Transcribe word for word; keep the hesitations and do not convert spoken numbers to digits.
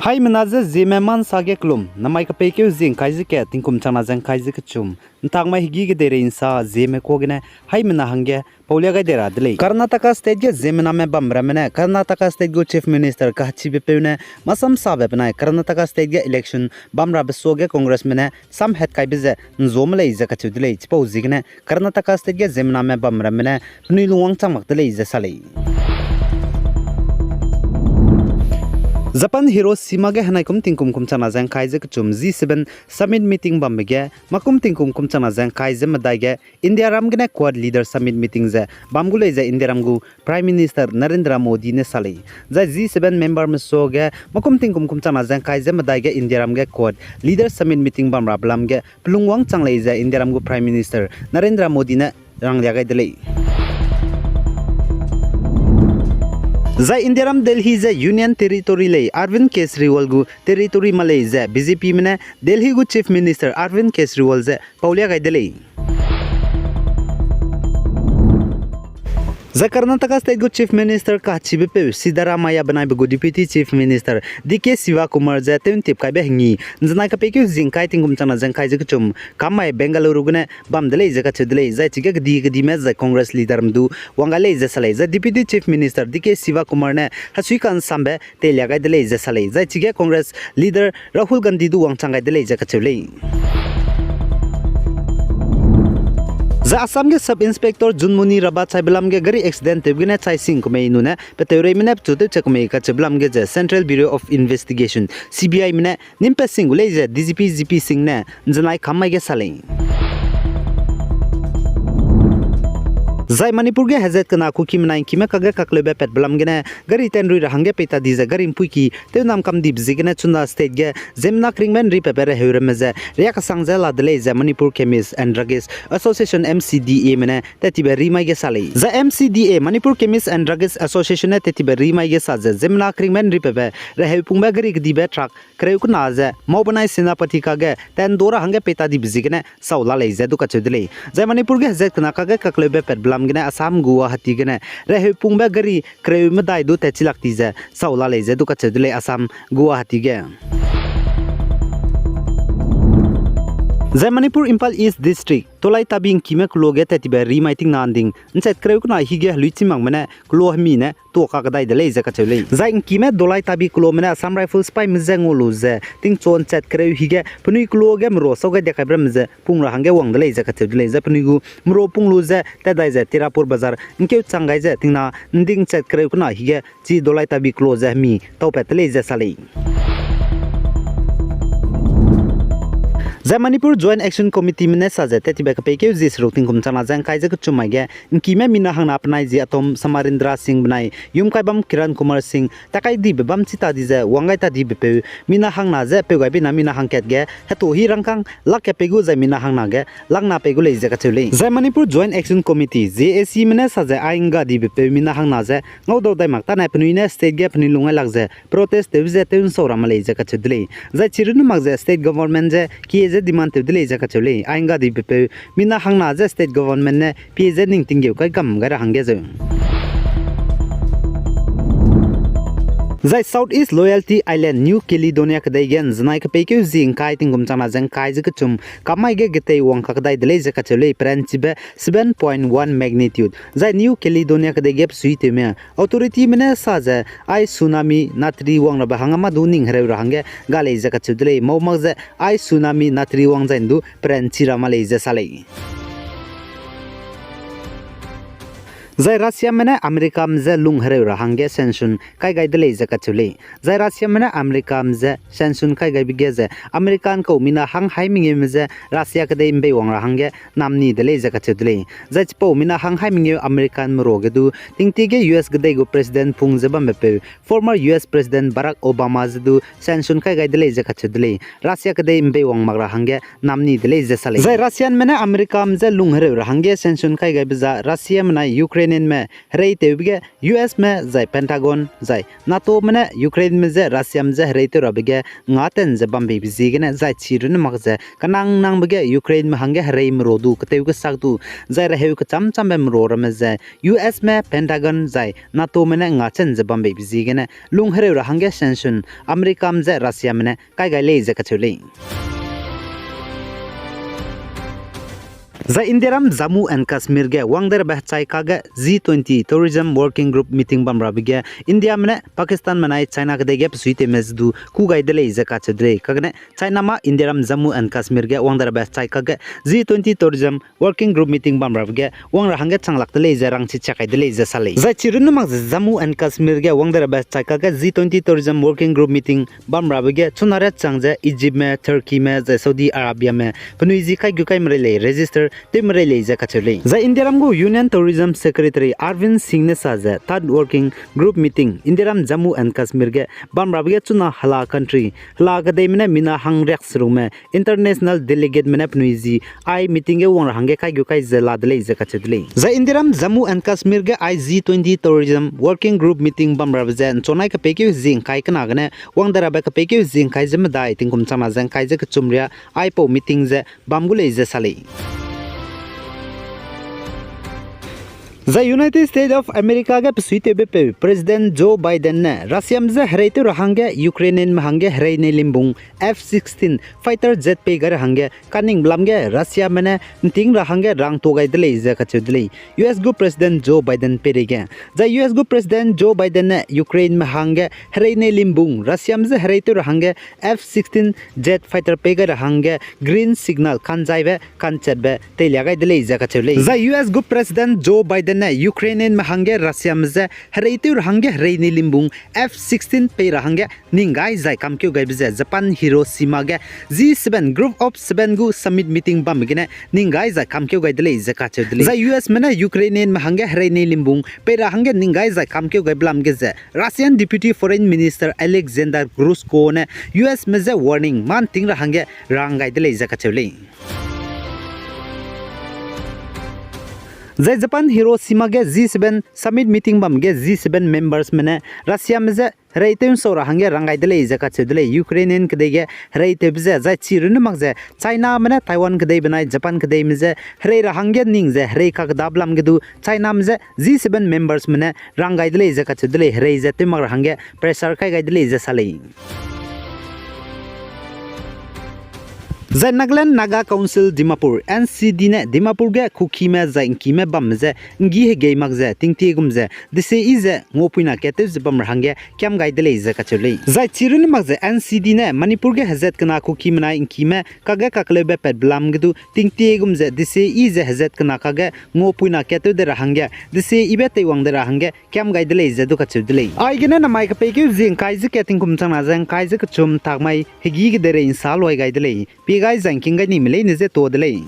Haimena ze Zeme ma nsa ge kelum, namai kepeikeu zie ngkai ze kat, tingkum changna ze ngkai ze kechum, ntakmai hegî kedeirei nsa Zeme kuâ gene haimena hangge paulia gai de ra de lei. Karnataka State ge ziemmename bamramme ne Karnataka State gu Chief Minister kachibe peu ne masam sabe benai Karnataka State ge election bamrabe suage Congressme ne samhat kaibe ze nzuame lei ze kacheu de lei. Chipau ziegene Karnataka State ge ziemmename bamramme ne penui lungwang chang mak de lei ze sa lei. Japan Hiroshima ge henai kum tingkum kum changna ze ngkai ze kechum G seven Summit Meeting bambe ge, makum tingkum kum changna ze ngkai ze medai ge Indiaram gene Quad Leader Summit Meeting ze bam gu lei ze Indiaram gu Prime Minister Narendra Modi ne sa lei. Zai G seven memberme suage makum tingkum kum changna ze ngkai ze medai ge Indiaram ge Quad Leader Summit Meeting bamrabe lam ge pelungwang chang lei ze Indiaram gu Prime Minister Narendra Modi ne ranglia gai de lei. Zai Indiaram Delhi ze Union Territory lei Arvind Kejriwal gu territory ma lei ze BJPme ne Delhi gu Chief Minister Arvind Kejriwal ze paulia gai de lei. Zai Karnataka State gu Chief Minister kachibe peu Siddaramaiah benaibe gu Deputy Chief Minister D K Shivakumar ze tewntip kaibe hengi nzenai kepeikeu zie ngkai tingkum changna ze ngkai ze kechum kammai Bengaluru gene bam de lei ze kacheu de lei. Zai chige kedi kedime zai Congress leaderme du wang gai lei ze sa lei. Zai Deputy Chief Minister D K Shivakumar ne hesui kansambe teilia gai de lei ze sa lei. Zai chige Congress leader Rahul Gandhi du wangchang gai de lei ze kacheu lei. Zai Assam ge Sub Inspector Junmoni Rabat chaibe lam ge gari accident tewbe gene chai sing kumei nune peteureime ne pechu tewche kumei kacheube lam ge ze Central Bureau of Investigation, C B Ime ne nim pe sing gu lei ze D G P G P Singh ne nzenai kam mai ge sa lei. Zai Manipur ge hezat kena Kukime nai ngkime kakge kakleube patbe lam gene gari tenrui ra hangge peita di ze gari mpuiki tewnam kam dibe ziegene chuna state ge ziemmena keringbe nri patbe reheu ramme ze riak kesang ze la de lei ze Manipur Chemists and Druggists Association, M C D Ame ne tattibe ri mai ge sa lei. Zai M C D A, Manipur Chemists and Druggists Association ne tattibe ri mai ge sa ze ziemmena keringbe nri patbe reheu pungbe gari kedibe truck kereu kena ze mau benai Senapati kakge tendo ra hangge peita dibe ziegene sau la lei ze du kacheu de lei. Zai Manipur ge hezat kena kakge kakleube patbe lam gene Assam Guwahati gene reheu pungbe gari kereu medai du tatchi lak ti ze sau la lei ze du kacheu de lei Assam Guwahati ge. Zai Manipur Imphal East District Tolai Tabi ngkime kelo ge tattibe ri mai tingna nding nchat kereu kena hige helui chî makme ne kelo hemi ne tuâ kakdai de lei ze kacheu lei. Zai ngkime Dolai Tabi kelome ne Assam Rifles sipaime je ngau lu ze tingchu nchat kereu hige penui kelo ge merua sau gai de kaibe ramme ze pung ra hangge wang de lei ze kacheu de lei. Zai penui gu merua pung lu ze tat dai ze Tirapur Bazar ngkeu chang gai ze tingna nding nchat kereu kena hige chi Dolai Tabi kelo ze hemi taupat de lei ze sa lei. Zai Manipur Joint Action Committeeme ne sa ze tattibe kepeikeu zie seruk tingkum changna ze ngkai ze kechum mai ge ngkime mina hangna penai zie atom Samarendra Singh benai yum kai bam Kiran Kumar Singh takai dibe bam chi ta di ze wang gai ta dibe peu mina hangna ze peu gai bena mina hangkat ge hetuhi rangkâng lak kat pei gu zai mina hangna ge lakna pei gu lei ze kacheu lei. Zai Manipur Joint Action Committee, J A Cme ne sa ze ain ga dibe peu mina hangna ze ngaudau dai mak tane penui ne state ge penui lung gai lak ze protest tewbe ze tew nsau ramme lei ze kacheu de lei. Zai chirunne mak ze state government je kie ze demand tew de lei ze kacheu lei. Ain ga dibe peu mina hangna ze state government ne pie ze ning tinggeu kai gam gai ra hangge zeu. Zai South East Loyalty Island New Caledonia kedei ge nzenai kepeikeu zie ngkai tingkum changna ze ngkai ze kechum kam mai ge getei wang kakdai de lei ze kacheu lei, peranchibe seven point one magnitude. Zai New Caledonia kedei ge besuitewme authorityme ne sa ze ai tsunami natri wang rabe hangge mâ du ning hereu ra hangge ga lei ze kacheu de lei, mau mak ze ai tsunami natri wang zai ndu peranchi ra ma lei ze sa lei. Zai Russiame ne Americame je lung hereu ra hangge sanction kai gai de lei ze kacheu lei. Zai Russiame ne Americame je sanction kai gaibe ge ze American kau mina hang hai mengeume je Russia kedei mbei wang ra hangge namni de lei ze kacheu de lei. Zai chipau mina hang hai mengeu Americanme ruage du tingtie ge U S kedei gu President pung ze bambe peu former U S President Barack Obama je du sanction kai gai de lei ze kacheu de lei. Russia kedei mbei wang mak ra hangge namni de lei ze sa lei. Zai Russianme ne Americame je lung hereu ra hangge sanction kai gaibe za Russiame nai Ukraine Ukrainianme hereitewbe ge U S me zai Pentagon zai NATOme ne Ukraineme je Russiame je hereitew rabe ge ngaten ze bambeibe ziegene zai chi runne mak ze kenang nangbe ge Ukraineme hangge herei merua du ketew kesak du zai reheu kechâm châmbe merua ramme ze U S me Pentagon zai NATOme ne ngaten ze bambeibe ziegene lung hereu ra hangge sanction Americame je Russiame ne kai gai lei ze kacheu lei. Zai Indiaram Jammu and Kashmir ge wang de rabe hechai kakge G twenty Tourism Working Group meeting bam rabe ge Indiame ne Pakistan benai China kedei ge besuitewme ze du kû gai de lei ze kacheu de lei. Kagene Chiname Indiaram Jammu and Kashmir ge wang de rabe hechai kakge G twenty Tourism Working Group meeting bam rabe ge wang ra hangge chang lak de lei ze rangchi chak kai de lei ze sa lei. Zai chi runne mak ze Jammu and Kashmir ge wang de rabe hechai kakge G twenty Tourism Working Group meeting bam rabe ge chuna riâ chang ze Egyptme, Turkeyme zai Saudi Arabiame penui zi kai gu kai merei lei, register tew merei lei ze kacheu lei. Zai Indiaram gu Union Tourism Secretary Arvind Singh ne sa ze Third Working Group meeting Indiaram Jammu and Kashmir ge bam rabe ge chuna hela country, hela kedeime ne mina hangriak serukme international delegateme ne penui zi ai meeting ge wang ra hangge kai gu kai ze la de lei ze kacheu de lei. Zai Indiaram Jammu and Kashmir ge ai G twenty Tourism Working Group meeting bam rabe ze nchunai kepeikeu zi ngkai kena gene wang de rabe kepeikeu zi ngkai ze medai tingkum changna ze ngkai ze kechum riâ aipau meeting ze bam gu lei ze sa lei. Zai United States of America ge besuitewbepeu President Joe Biden ne Russiame je hereitew ra hangge Ukrainianme hangge herei nei limbung F sixteen fighter jet pei gai ra hangge kaningbe lam ge Russiame ne nting ra hangge rangtuâ gai de lei ze kacheu de lei. U S gu President Joe Biden peireige. Zai U S gu President Joe Biden ne Ukraineme hangge herei nei limbung Russiame je hereitew ra hangge F sixteen jet fighter pei gai ra hangge green signal kanzaibe kanchetbe teilia gai de lei ze kacheu lei. Zai U S gu President Joe Biden ne Ukrainianme hangge Russiame je hereitew ra hangge herei nei limbung F sixteen pei ra hangge ning gai zai kamkeu gaibe ze Japan Hiroshima ge G seven Group of Seven gu summit meeting bambe gene ning gai zai kamkeu gai de lei ze kacheu de lei. Zai U S me ne Ukrainianme hangge herei nei limbung pei ra hangge ning gai zai kamkeu gaibe lam ge ze Russian Deputy Foreign Minister Alexander Grushko ne U S me je warning mâ nting ra hangge rang gai de lei ze kacheu lei. Zai Japan Hiroshima ge G seven summit meeting bam ge G seven members me ne Russiame je hereitew nsau ra hangge rang gai de lei ze kacheu de lei. Ukrainian kedei ge hereitewbe ze zai chi runne mak ze Chiname ne Taiwan kedei benai Japan kedeime je herei ra hangge ning ze herei kakedabe lam ge du Chiname je G seven members me ne rang gai de lei ze kacheu de lei, herei ze tew mak ra hangge pressure kai gai de lei ze sa lei. Zai Nagaland Naga Council Dimapur, N C D ne Dimapur ge Kukime zai Ngkime bamme je nggi hegei mak ze tingtie gum ze desei ze nguapuina kat tew ze bam ra hangge kiam gai de lei ze kacheu lei. Zai chi runne mak ze N C D ne Manipur ge hezat kena Kukime nai Ngkime kage kakeleube patbe lam ge du tingtie gum ze desei ze hezat kena kage nguapuina kat tew de ra hangge deseibe teiwang de ra hangge kiam gai de lei ze du kacheu de lei. Aigene namai kepeikeu zie ngkai ze kat tingkum changna ze ngkai ze kechum tak mai hegî kedeirei nsa luai gai de lei. Pie gai zai ngking gai nime leine je tuâ de lei.